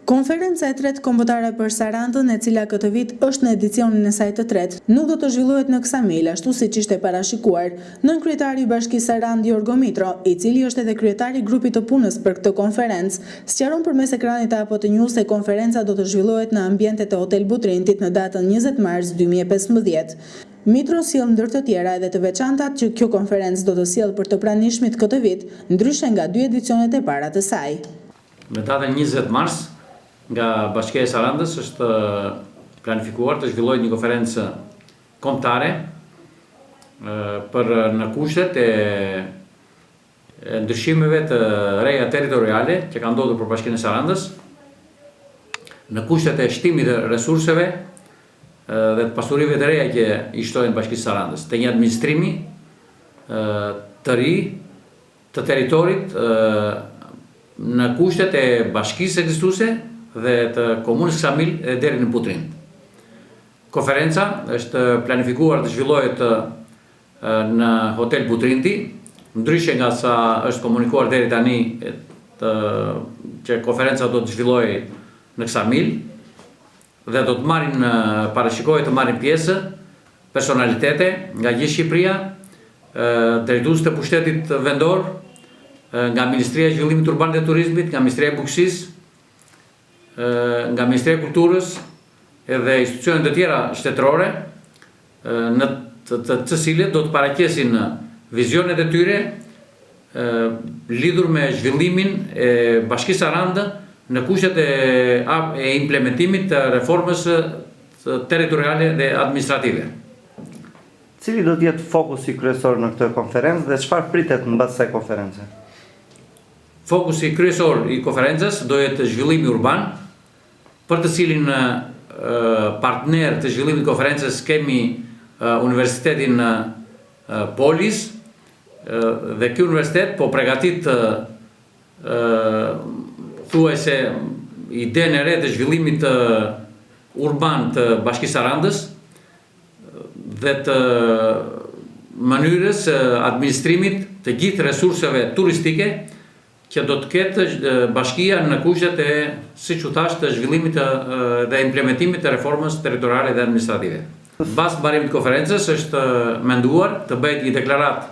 Konferenca e tretë kombëtare për Sarandën, e cila këtë vit është në edicionin e saj të tretë, nuk do të zhvillohet në Ksamil, ashtu siç ishte parashikuar. Nënkryetari i Bashkisë Sarandë, Jorgo Mitro, i cili është edhe kryetar i grupit të punës për këtë konferencë, sqaron përmes ekranit të APT News se konferenca do të zhvillohet në ambientet e Hotel Butrintit në datën 20 mars 2015. Mitro sjell ndër të tjera edhe të veçantat që kjo konferencë do të sjellë për të pranishmit këtë vit, ndryshe nga dy edicionet e para të saj. Në datën 20 mars, nga Bashkia e Sarandës është planifikuar të zhvillohet një konferencë kombëtare për në kushtet e ndryshimeve të reja territoriale që kanë ndodhur për Bashkinë e Sarandës, në kushtet e shtimit të resurseve dhe të pasurive të reja që i shtohen Bashkisë Sarandës, të një administrimi të ri të territorit në kushtet e bashkisë ekzistuese dhe të komunës Ksamil dhe deri në Butrint. Konferenca është planifikuar të zhvillohet në Hotel Butrinti, ndryshe nga sa është komunikuar deri tani të, që konferenca do të zhvillohej në Ksamil dhe do të marrin parashikohet të marrin pjesë personalitete nga gjithë Shqipëria, drejtues të pushtetit vendor, nga Ministria e Zhvillimit Urban dhe Turizmit, nga Ministria e Bujqësisë, nga Ministria e Kulturës edhe institucione të tjera shtetërore në të, të, të cilët do të paraqesin vizionet e tyre lidhur me zhvillimin e Bashkisë Sarandë në kushtet e, e implementimit të reformës territoriale dhe administrative. Cili do të jetë fokusi kryesor në këtë konferencë dhe çfarë pritet mbas kësaj konference? Fokusi kryesor i konferencës do jetë zhvillimi urban, për të cilin partner të zhvillimit të konferencës kemi Universitetin Polis dhe ky universitet po pregatit thuajse idenë e re të zhvillimit të urban të Bashkisë Sarandës dhe të mënyrës së administrimit të gjithë resurseve turistike që do të ketë bashkia në kushtet e, siç u thash, të zhvillimit të, dhe implementimit të reformës territoriale dhe administrative. Mbas mbarimit të konferencës është menduar të bëhet një deklaratë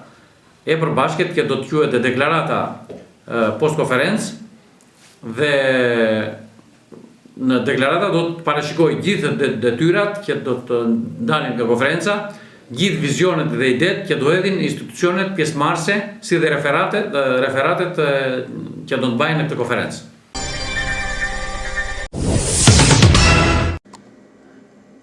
e përbashkët që do të quhet deklarata post-konferencë dhe në deklarata do të parashikojë gjithë detyrat që do të dalin nga konferenca, gjithë vizionet dhe idetë që do hedhin institucionet pjesëmarrëse, si dhe referatet, referatet që do të mbajnë në këtë konferencë.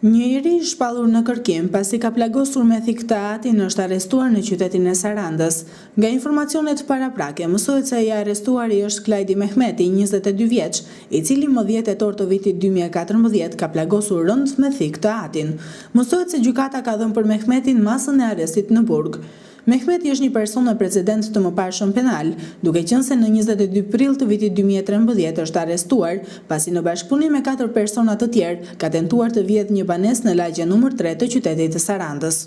Një i ri i shpallur në kërkim, pasi ka plagosur me thikë të atin, është arrestuar në qytetin e Sarandës. Nga informacionet paraprake, mësohet se i arrestuari është Klajdi Mehmeti, 22 vjeç, i cili më 10 tetor të vitit 2014 ka plagosur rëndë me thikë të atin. Mësohet se gjykata ka dhënë për Mehmetin masën e arrestit në burg. Mehmeti është një person me precedent të mëparshëm penal, duke qenë se në 22 prill të vitit 2013 është arrestuar, pasi në bashkëpunim me katër persona të tjerë ka tentuar të vjedhë një banesë në lagjen numër 3 të qytetit të Sarandës.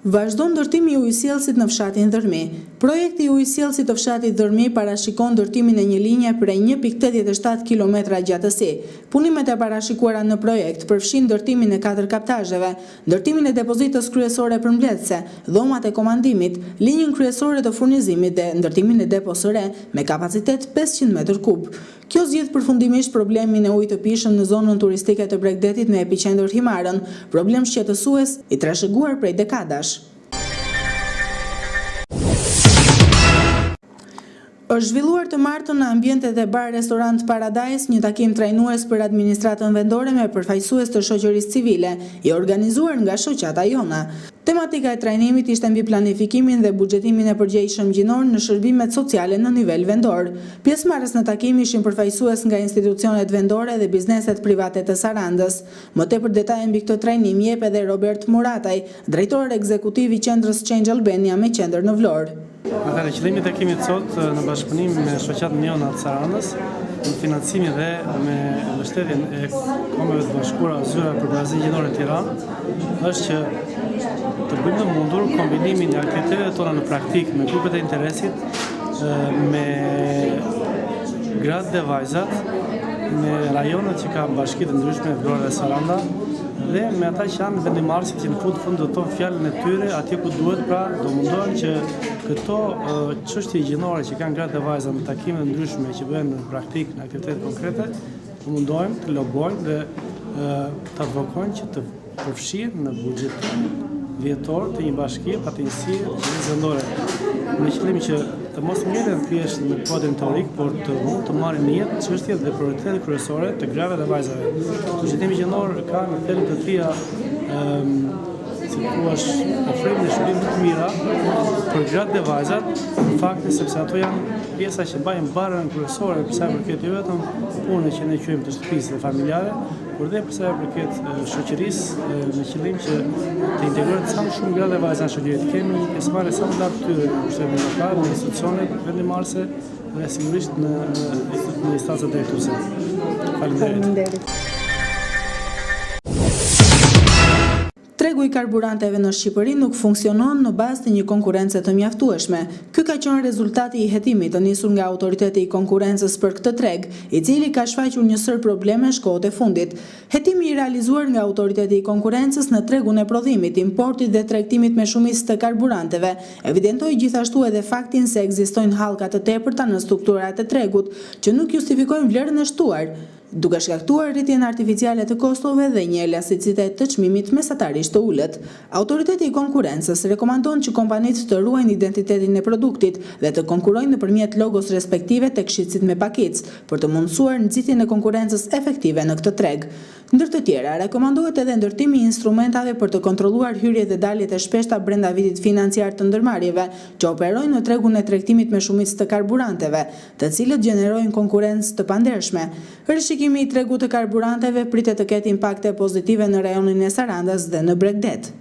Vazhdon ndërtimi i ujësjellësit në fshatin Dhërmi. Projekti i ujësjellësit të fshatit Dhërmi parashikon ndërtimin e një linje prej 1.87 kilometra gjatësi. Punimet e parashikuara në projekt përfshijnë ndërtimin e katër kaptazheve, ndërtimin e depozitës kryesore përmbledhëse, dhomat e komandimit, linjën kryesore të furnizimit dhe ndërtimin e depos së re me kapacitet 500 metër kub. Kjo zgjidh përfundimisht problemin e ujit të pijshëm në zonën turistike të Bregdetit me epiqendër Himarën, problem shqetësues i trashëguar prej dekadash. Është zhvilluar të martën në ambientet e bar restorant Paradise një takim trajnues për administratën vendore me përfaqësues të shoqërisë civile, i organizuar nga shoqata Jona. Tematika e trajnimit ishte mbi planifikimin dhe buxhetimin e përgjegjshëm gjinor në shërbimet sociale në nivel vendor. Pjesëmarrës në takim ishin përfaqësues nga institucionet vendore dhe bizneset private të Sarandës. Më tepër detaje mbi këtë trajnim jep edhe Robert Murataj, drejtor ekzekutiv i qendrës Change Albania me qendër në Vlorë. Atëherë, qëllimi i takimit sot në bashkëpunim me shoqatën Jona të Sarandës, në financimin dhe me mbështetjen e Kombeve të Bashkuara, Zyra për Barazinë Gjinore në Tiranë, është që. të bëjmë të mundur kombinimin e aktiviteteve tona në praktikë me grupet e interesit, me gratë dhe vajzat, me rajonet që ka bashki të ndryshme, Vlora dhe Saranda, dhe me ata që janë vendimmarrësit që në fund fund do të thonë fjalën e tyre atje ku duhet, pra do mundohen që këto çështje gjinore që kanë gratë dhe vajzat në takime të ndryshme që bëhen në praktikë, në aktivitete konkrete, do mundohen të lobojnë dhe të advokojnë që të përfshihen në buxhetin vjetor të një bashkie, pra të njësie të qeverisë vendore, me qëllim që të mos ngelen thjesht në kuadrin teorik, por të mund të marrin në jetë çështjet dhe prioritetet kryesore të grave dhe vajzave. Buxhetimi gjinor ka në thelb të tija si të thuash, ofrimin e shërbimeve të mira për gratë dhe vajzat, në fakt sepse ato janë pjesa që mbajnë barrën kryesore për sa i përket jo vetëm punën që ne quajmë të shtëpisë dhe familjare, por dhe për sa i përket shoqërisë me qëllim që të integrohen sa më shumë gra dhe vajza në shoqëri, të kemi një pjesëmarrje sa më të lartë të tyre në pushtetin lokal, në institucionet vendimmarrëse dhe sigurisht në në në instancat drejtuese. Faleminderit. Tregu i karburanteve në Shqipëri nuk funksionon në bazë të një konkurrence të mjaftueshme. Ky ka qenë rezultati i hetimit të nisur nga Autoriteti i Konkurrencës për këtë treg, i cili ka shfaqur një sërë problemesh kohët e fundit. Hetimi i realizuar nga Autoriteti i Konkurrencës në tregun e prodhimit, importit dhe tregtimit me shumicë të karburanteve, evidentoi gjithashtu edhe faktin se ekzistojnë hallka të tepërta në strukturat e tregut, që nuk justifikojnë vlerën e shtuar. Duke shkaktuar rritjen artificiale të kostove dhe një elasticitet të çmimit mesatarisht të ulët. Autoriteti i Konkurrencës rekomandon që kompanitë të ruajnë identitetin e produktit dhe të konkurrojnë nëpërmjet logos respektive tek shitësit me pakicë, për të mundësuar nxitjen e konkurrencës efektive në këtë treg. Ndër të tjera, rekomandohet edhe ndërtimi i instrumentave për të kontrolluar hyrjet dhe daljet e shpeshta brenda vitit financiar të ndërmarrjeve që operojnë në tregun e tregtimit me shumicë të karburanteve, të cilët gjenerojnë konkurrencë të pandershme. Rishikimi i tregut të karburanteve pritet të ketë impakte pozitive në rajonin e Sarandës dhe në bregdet.